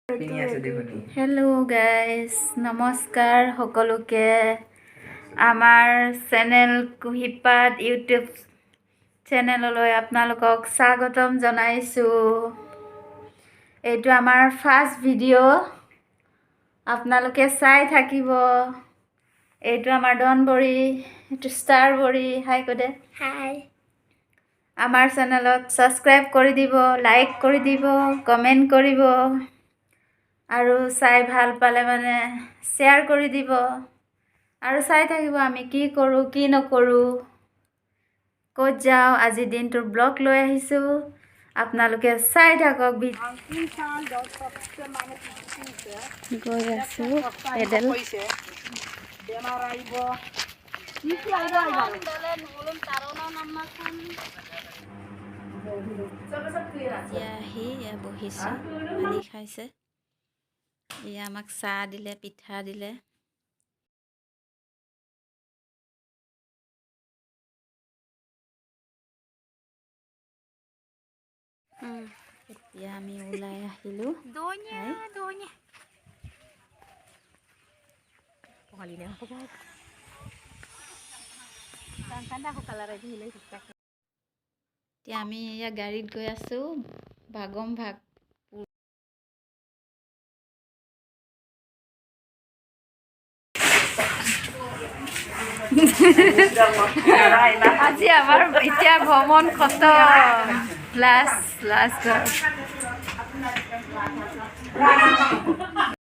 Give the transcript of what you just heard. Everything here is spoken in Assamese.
পিনি আছে দেখোন। হেল্ল' গাইজ, নমস্কাৰ সকলোকে। আমাৰ চেনেল কুঁহিপাত ইউটিউব চেনেললৈ আপোনালোকক স্বাগতম জনাইছোঁ। এইটো আমাৰ ফাৰ্ষ্ট ভিডিঅ', আপোনালোকে চাই থাকিব। এইটো আমাৰ ডন বড়ি, এইটো ষ্টাৰ বড়ি। হাই কৈ দে। হাই। আমাৰ চেনেলত ছাবস্ক্ৰাইব কৰি দিব, লাইক কৰি দিব, কমেণ্ট কৰিব আৰু চাই ভাল পালে মানে শ্বেয়াৰ কৰি দিব আৰু চাই থাকিব আমি কি কৰোঁ, কি নকৰোঁ, ক'ত যাওঁ। আজি দিনটোৰ ব্লগ লৈ আহিছোঁ, আপোনালোকে চাই থাকক। গৈ আছোঁ পেডেল। বেমাৰ আহিব। এতিয়া আহি এয়া বহিছোঁ, পানী খাইছে। এয়া আমাক চাহ দিলে, পিঠা দিলে। এতিয়া আমি ওলাই আহিলোঁ। Donya, donya. এতিয়া আমি এয়া গাড়ীত গৈ আছোঁ ভাগম ভাগ। আজি আমাৰ এতিয়া ভ্ৰমণ খতম, লাষ্ট লাষ্ট।